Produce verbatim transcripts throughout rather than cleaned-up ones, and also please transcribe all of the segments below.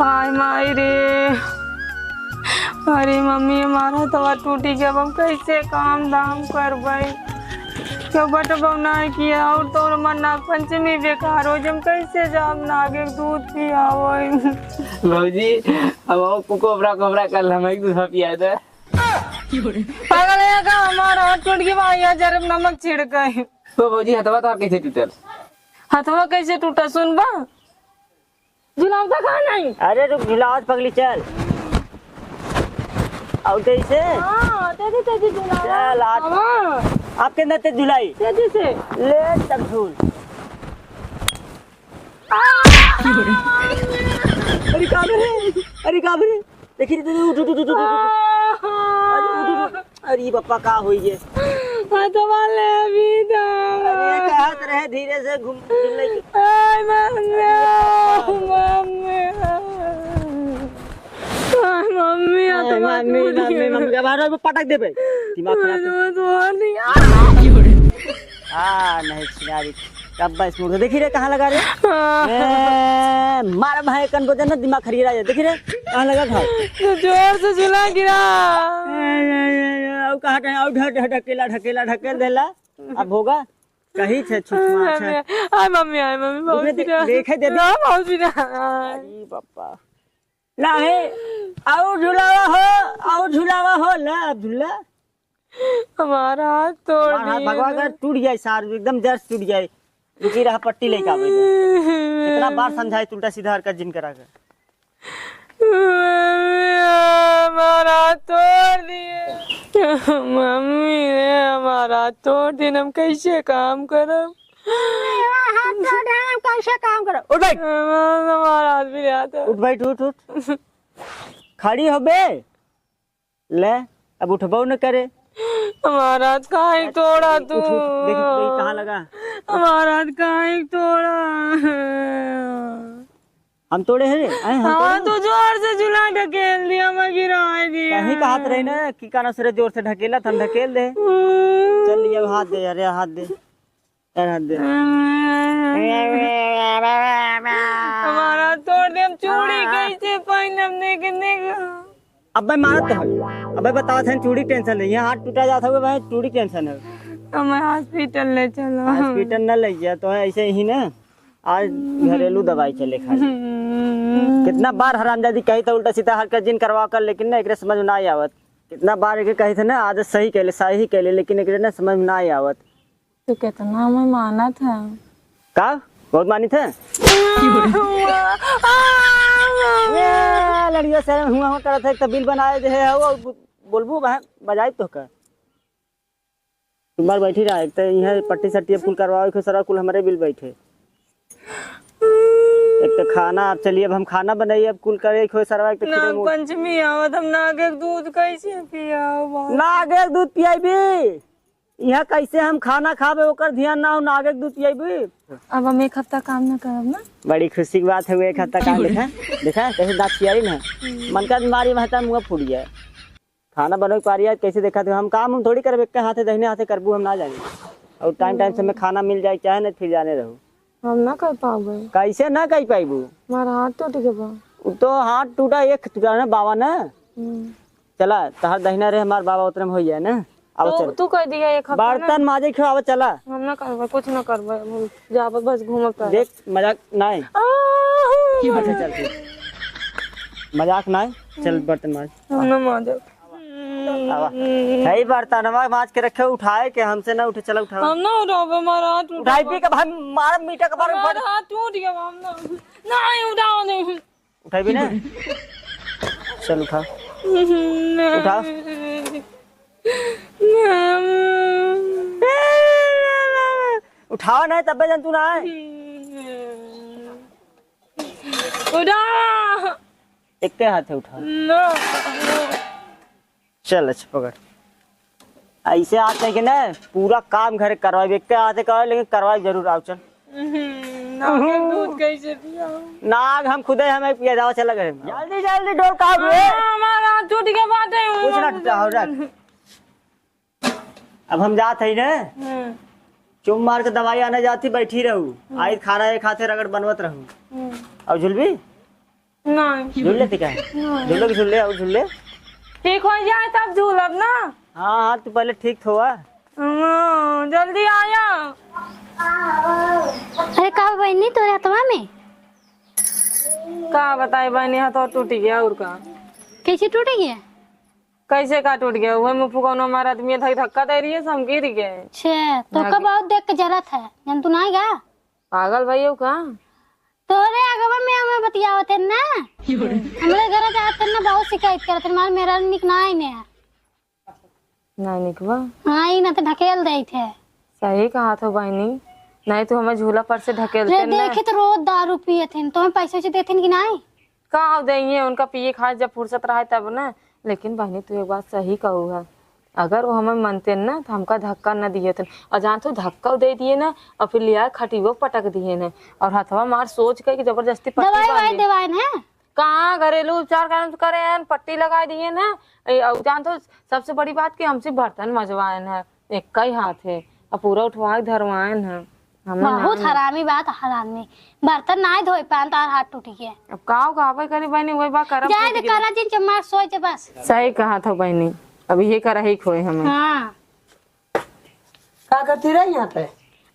हाय माई रे, अरे मम्मी, हमार हथवा टूटी गया, अब हम कैसे काम धाम करबै? क्यों बटबौ ना किया, और तो हमार नाग पंचमी बेकार हो, हम कैसे जाब नागे के दूध पियावै? भौजी, अब वो कोबरा कोबरा कर हम एक दूसरा पिया दे। पागल है का? हमार हाथ टूट गया भाई, यार जरब नमक छिड़के। तो भौजी, हथवा तो कैसे टूटल? हथवा कैसे टूटा, सुनबा? झुलावता कहाँ नहीं? अरे रुक, झुलावत पगली, चल। और कैसे? हाँ, तेजी, तेजी झुलावा। चल, आज हाँ। आपके अंदर ते झुलाई। तेजी से। ले तब झूल। आ! अरे का रे? अरे का रे? देखी रे, उठ, उठ, उठ, उठ, उठ, उठ। अरे, उठ, उठ, उठ। अरे, बप्पा, का होई गे? हथवा ले अभी तो। अरे, कहत रहे, धीरे से घूम, घूम ले। आय, मम्मी, मम्मी। आय, मम्मी, आय, हथवा मम्मी, टूट मम्मी, गया। मम्मी, अब हमारा पटक देबे। दिमाग खराब कर। हथवा तोड़ दिया। आ, नहीं, छिनारी। अब बस मुड़ के देखी रे, कहाँ लगा रे? हाँ। ए, मार भाई, कन बजन ना, दिमाग खराब हो जाए। देखी रे, कहाँ लगा घाव? तो जोर से झुला गिरा। ए, ए, ए, ए, अब कहाँ ढ-, अब ढ-, ढ-, ढकेला, ढकेला, ढकेल देला। अब होगा? कहीं छे छुटमा छे। आय मम्मी, आय मम्मी, बहुत देखे, पीरा। देखे दे। हाँ, बहुत पीरा। अरे बापा। नहीं, और झुलावा हो, और झुलावा हो, ला, अब झूला। हमारा हाथ तोड़ हमारा हाथ दिए भगवा ना। कर टूट जाए सार, एकदम जड़ से टूट जाए। रुकी रहा, पट्टी लेके आवे दे। कितना बार समझाए, उल्टा सीधा हरकत जिन करा कर। हमारा हाथ तोड़ दिए। मम्मी रे, हमारा हाथ तोड़ दिए, हम कैसे काम करब? मम्मी, हमारा हाथ तोड़ दिए, हम कैसे काम करब? उठ बैठ। हमारा हाथ भी नहीं आता। उठ बैठ, उठ, उठ। खड़ी हो बे। ले, अब उठबो न करे। हमारा हाथ काहे तोड़ा तू? उठ, उठ, देखी, देखी, कहाँ लगा? हमारा हाथ काहे तोड़ा? हम तोड़े हैं रे? आए, हम हाँ, तोड़े हैं? तू जोर से झूला ढकेल दिया, मैं गिरा दिया। कहीं कहत रही ना कि काना सरे जोर से ढकेला, हम ढकेल दे। हम्म। चल, ये हाथ दे, अरे हाथ दे। हमारा तोड़ दे, हम चूड़ी कैसे पहनब, देख, देख। अबे मारत है, अबे बतावत है, चूड़ी tension है, यहाँ हाथ टूटा जात है, भाई चूड़ी tension है। हमें hospital ले चलो। Hospital न ले गया तो ऐसे ही ना, आज घरेलू दवाई चले खाली। हम्म। कितना बार हरामजादी कही था उल्टा सीधा हरकत जिन करवा कर, लेकिन ना एकरे समझ में ना आवत। कितना बार एके कही थे ना, आदत सही कैले, सही कैले, लेकिन एकरे ना समझ में ना आवत। तो कितना मैं मानत है। का? बहुत मानित है? ए, लड़िया से हुआ हुआ करत है, एक तो bill बनाए दे है, और बो-, बोलबू बह-, बजाई तो का? तुम्हार बैठी रहा, एक तो यहाँ पट्टी सट्टी अब कुल करवाओ, एक सारा कुल हमारे bill बैठे। एक तो खाना, अब चलिए, अब हम खाना बनाइए, अब कुल करे, एक हो सरवा, एक तो खिरे नाग मुँह। पंचमी आवत, हम नाग के दूध कैसे पियाओ बाबा? नाग के दूध पियाइबी? यहाँ कैसे हम खाना खाबे, ओकर ध्यान ना हो, नागे के दूध पियबी। अब हम एक हफ्ता काम ना करब ना। बड़ी खुशी की बात है, एक हफ्ता काम देखा, देखा कैसे दाँत चियारी ना, मन का बीमारी में हटा मुँह फूट जाए। खाना बनवे के पारी आज कैसे देखा थे, हम काम हम थोड़ी करबे, एक हाथे दहिने हाथे करबू, हम ना जाने। और time time से हमें खाना मिल जाए, चाहे ना फिर जाने रहू। हम ना कर पाबे। कैसे ना कर पाइबू? हमारा हाथ टूट गया बा। उ तो हाथ टूटा, एक टूटा ना बाबा ना। हम्म। चला, तहार दहिना रहे, हमार बाबा उतरे में हो जाए ना। अब तो चल। तू कह दिया एक हफ्ता ना। बर्तन माजे के आवे, चला। हम ना करबे, कुछ ना करबे, हम जाबे बस घूमब टहरब। देख, मजाक ना है। आह! अच्छा, चल ठीक। मजाक ना है, चल हम्म। बर्तन माज। हम ना माजब। आवा। है ही बर्तनवा माज के रखे, उठाए के हमसे ना उठे, चला उठाओ। हम ना उठाबे, हमारा हाथ टूटा। उठाई पी के भाई मार मीठा के बारे में हमारा हाथ टूट गया, हम ना, नहीं उठाओ, नहीं। उठाई भी ना? चल उठा। नहीं। उठा। नहीं। उठाओ नहीं, तब्बे जन तू ना आए। उठा। एक के हाथे उठा। ना। चल, अच्छा, पकड़। ऐसे हाथ है कि ना, पूरा काम घरे करवाई, एक के हाथे करवाई, लेकिन करवाई जरूर, आओ, चल। हम्म, नाग के दूध कैसे पियाओ? नाग हम खुदे हमें पिया, जाओ, चला घरे में। जल्दी, जल्दी डोल का रे। हाँ, हमारा हाथ टूट के बात है। कुछ ना टूटा, हो जा। अब हम जात हई ना, हम्म। चुम मार के दवाई आने जाती, बैठी रहू। हम्म। आई खाना एक हाथे रगड़ बनवत रहू। हम्म। अब झुलबी? नहीं। झूल लेती का? नहीं। झूलो कि झूल ले, और झूल ले। ठीक हो जाए तब झूलब ना। हाँ, हाँ, तू पहले ठीक तो हुआ। हाँ, जल्दी आया। अरे, का बहिनी तोरे हथवा में? का बताई बहिनी, हथवा टूट गया और का। कैसे टूट गया? कैसे का टूट गया? वही मुफ्फू कौनो हमार आदमी धक-, धक्का दे रही है, से हम गिर गए। छे, तो भाग का बहुत देख के जरत है, जन तू ना गा? पागल भैया का? तोरे अगवा में हमें बतियावत है ना। हमरे घर जात है ना, बहुत शिकायत करत है, हमार मेहरारू निक ना आइने है। ना निकवा? हाँ, ई ना तो ढकेल देत है। सही कहा थो बहिनी, नहीं तो हमें झूला पर से ढकेलते रे, ना। देखे तो रोज दारू पियत हैं, तो हमें पैसे वैसे देते हैं कि नहीं? का देइए उनका पिए खाए जब फुर्सत रहे तब ना। लेकिन बहिनी तू एक बात सही कहू है, अगर वो हमें मनते ना तो हमका धक्का न दिए थे, और जान तू धक्का दे दिए ना और फिर लिया खटियो पटक दिए ना और हथवा मार सोच के कि जबरदस्ती पट्टी दवाई वाई बांधे। देवाए ना। कहाँ घरेलू उपचार कारण करे हैं, पट्टी लगा दिए ना। ए, और जान तो सबसे बड़ी बात कि हमसे बर्तन मजवाए हैं, एक ही हाथ है और पूरा उठवा के धरवाए हैं। हमें बहुत ना हरामी बात, हरामी। बर्तन नाय धोए पान, तार हाथ टूटी है। अब का कहबे करी बहनी, वही बात करब जाए दे, करा जिन चम्मा सोए जे बस। सही कहा था बहनी, अब ये करा ही खोए हमें। हाँ। का करती रही यहाँ पे?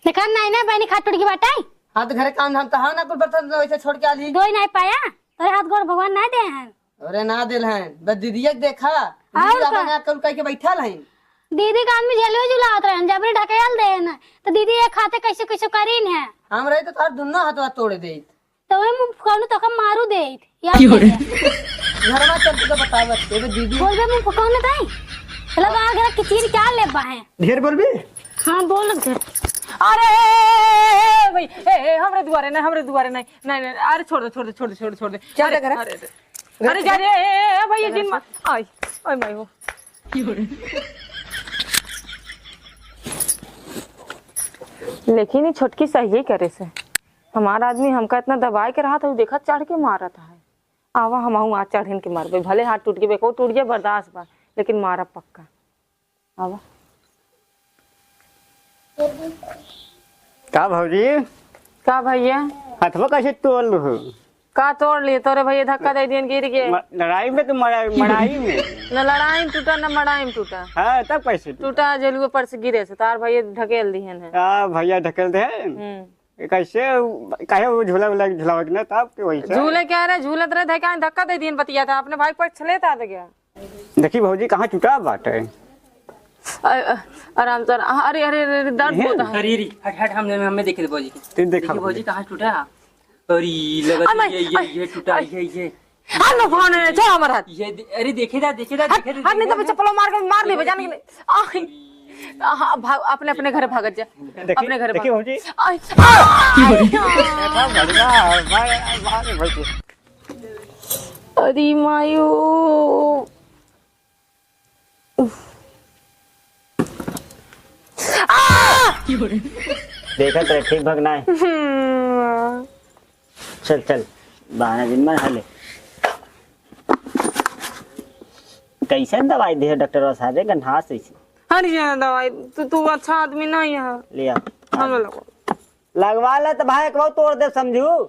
देखा नहीं ना बहनी, हाथ टूट के बाटे। हाँ, तो घरे काम धाम तो हाँ ना, कुल बर्तन वैसे छोड़ के आ ली। धोई नहीं पाया, तोरे हाथ गोड़ भगवान नहीं दे हैं। अरे ना दिल हैं, बस दीदिया के देखा। और दीदी का? बना कर कह के बैठल हैं। दीदी का आदमी झेलवे झुलावत रहे, जबरी ढकेल दे ना, तो दीदी एक हाथे कैसे कैसे करीन है। हम रही तो तार दुनो हाथवा तोड़ देत। तो वही मुंह कौन तो का मारू देत। याद की हो रे? नहीं है। घरवा चल के बतावत, एगो दीदी। बोलबे मुंह कौन नहीं? चला बा घर की चीज क्या ले बा है? ढेर बोलबी? हाँ, बोल घर। अरे, ए, ए, ए, भाई, ए, ए, हमरे दुआरे नहीं, हमरे दुआरे नहीं, नहीं, नहीं, अरे, छोड़ दे, छोड़ दे, छोड़ दे, छोड़ दे, छोड़ दे। क्या अरे, देख रहा? अरे, अरे। अरे, जा रे, ए, ए, ए, भाई, ये जिन मा-, आई, आई, माई हो। लेकिन ये छोटकी सही करे से, हमारा आदमी हमका इतना दबाए के रहा था, वो देखा चढ़ के मारत है। आवा, हम हूँ आज चढ़िन के मारबे, भले हाथ टूट गए, को टूट गया बर्दाश्त बा, लेकिन मारब पक्का। आवा। का भौजी? का भैया? हथवा कैसे तोड़ लू? का तोड़ लिए? तोरे भैया धक्का दे दियन, गिर गए। म-, लड़ाई में तो मड़ाई, मड़ाई में। न लड़ाई में टूटा, न मड़ाई में टूटा। हाँ, तब कैसे टूटा? टूटा, जेलुए पर से गिरे से, तार भैया ढकेल दिहन है। का भैया ढकेल दे? हम्म। ये कैसे, काहे वो झूला वूला झुलावे के ना, तब के वही से? झूले क्या रे, झूलत रहे, धक्का, धक्का दे दियन, बतिया था, अपने भाई पर छले था, था क्या? देखी भौजी, कहाँ टूटा बाटे। अ, अ, आराम से, अरे, अरे, अरे, अरे, दर्द हैं? होता है। अरे, अरे, हट, हट, हम, हमें देखे दे भौजी के। तू देखा देखी भौजी, भौजी। कहाँ टूटा? अरे, लगा अरे, ये, ये, अरे, ये टूटा, अरे। ये, ये। हाँ, लो, कौन है? छोड़ हमारा हाथ। ये दे-, अरे, देखे दा, देखे दा, हट, देखे दा, हट, नहीं तो देखे मैं दा। चप्पल मार के, मार लेबे, जान के नहीं। आ, हाँ, भाग, अपने, अपने घर भागत जा। देखी, अपने घर देखी भाग। भौजी। आ, आ, आ, आ। देखा, बढ़िया, मार, मार, भौजी। अरे मायो। आ! देखत रहे, ठीक भगना है। हम्म। चल, चल, बहाना दिन में हले। कैसन दवाई दे डॉक्टर साहब, गन्हास ऐसे? हर ये दवाई, तू, तू अच्छा आदमी नहीं है। ले आ। हम लोग। लगवा ले तो भाई, एक बार तोड़ दे, समझू।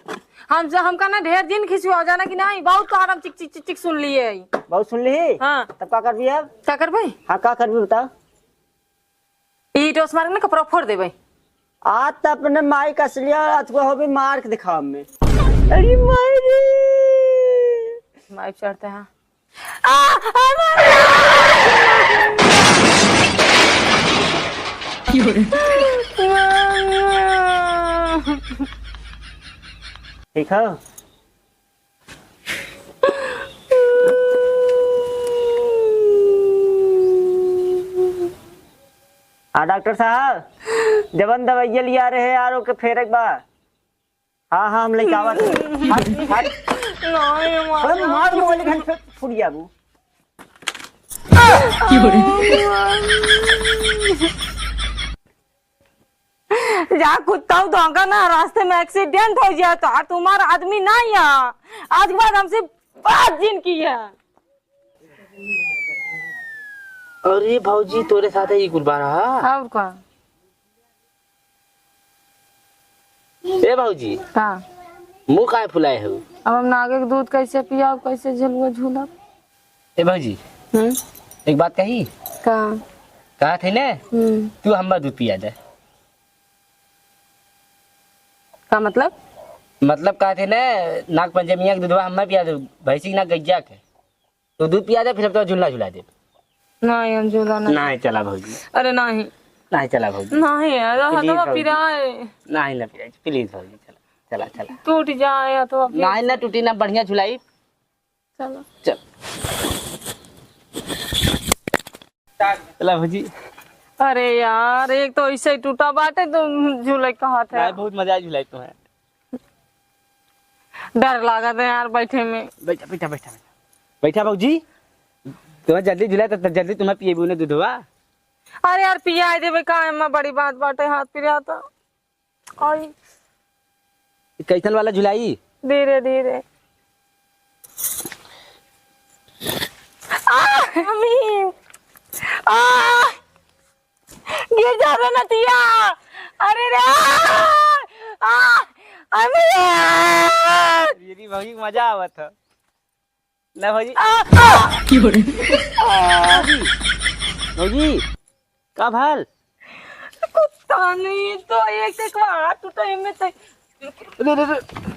हमसे, हमका ना ढेर दिन खिंचवा जाना कि नहीं, बहुत तोहर हम चिक, चिक, चिक, चिक सुन लिए है। बहुत सुन ली? हाँ। तब का करबी अब? का करबे? हाँ, का करबी बता? ईंट ओस मार के ना कपड़ा फोड़ देबे। आज तो अपने माई का असलिया अथवा हो भी मार के दिखाओ में। अरे माई रे। माई चढ़ते हैं। आ, आ, माई। ठीक है। हाँ डॉक्टर साहब, जवन दवाइया लिया रहे यार, ओके फेरक बा। हाँ, हाँ, हम लेके आवत हई। हट, हट। नहीं, मार। अरे मार, मोबाइल घन फुट जाबू। जा कुत्ता, धोखा ना, रास्ते में एक्सीडेंट हो जाए तो, और तुम्हारा आदमी नहीं है। आज के बाद हमसे बात जिन की है। अरे भौजी, तोरे साथे ही कुल बारा हा? और का? ए भौजी। का? मुँह काहे फुलाए हो? अब हम नागे के दूध कैसे पियाब, कैसे झुलुआ झूलब? ए भौजी, हम्म? एक बात कही? का? कहा थे ने, हम्म। तू हम्मा दूध पिया दे। का मतलब? मतलब कहा थे ने, नाग पंचमिया के दूधवा हम्मा पिया दे, भैंसी के ना गैया के। तो दूध पिया दे, फिर हम तो झूला झुला दे। नहीं, हम झूला नहीं। नहीं चला भौजी। अरे नहीं। नहीं चला भौजी। नहीं यार, please हथवा भौजी। पिराए। नहीं ना पिराए, please भौजी, चला, चला, चला। टूट जाए हथवा फिर। नहीं ना टूटी ना, बढ़िया झुलाई। चलो। चल। चला भौजी। अरे यार, एक तो ऐसे ही टूटा बाटे, तो झूले कहा थे। नहीं, बहुत मजा आए झुलाई तुम्हें। डर लागत है यार बैठे में। बैठा, बैठा, बैठा, बैठा। बैठा भौजी। तुम्हें जल्दी झुला तो जल्दी तुम्हें पिएबू ने दूधवा। अरे यार, पिया देबे का, एमा बड़ी बात बाटे, हाथ पिराता। आई। कैसन वाला झुलाई? धीरे, धीरे। आ, मम्मी। आ, गिर जा रे नतिया। अरे रे। आ, अरे। मेरी भौजी के मजा आवत है। ना भौजी। आ, आ। भौजी, भौजी, का भल? कुत्ता नहीं तो एक एक बार टूटा है में ते। रे, रे, रे।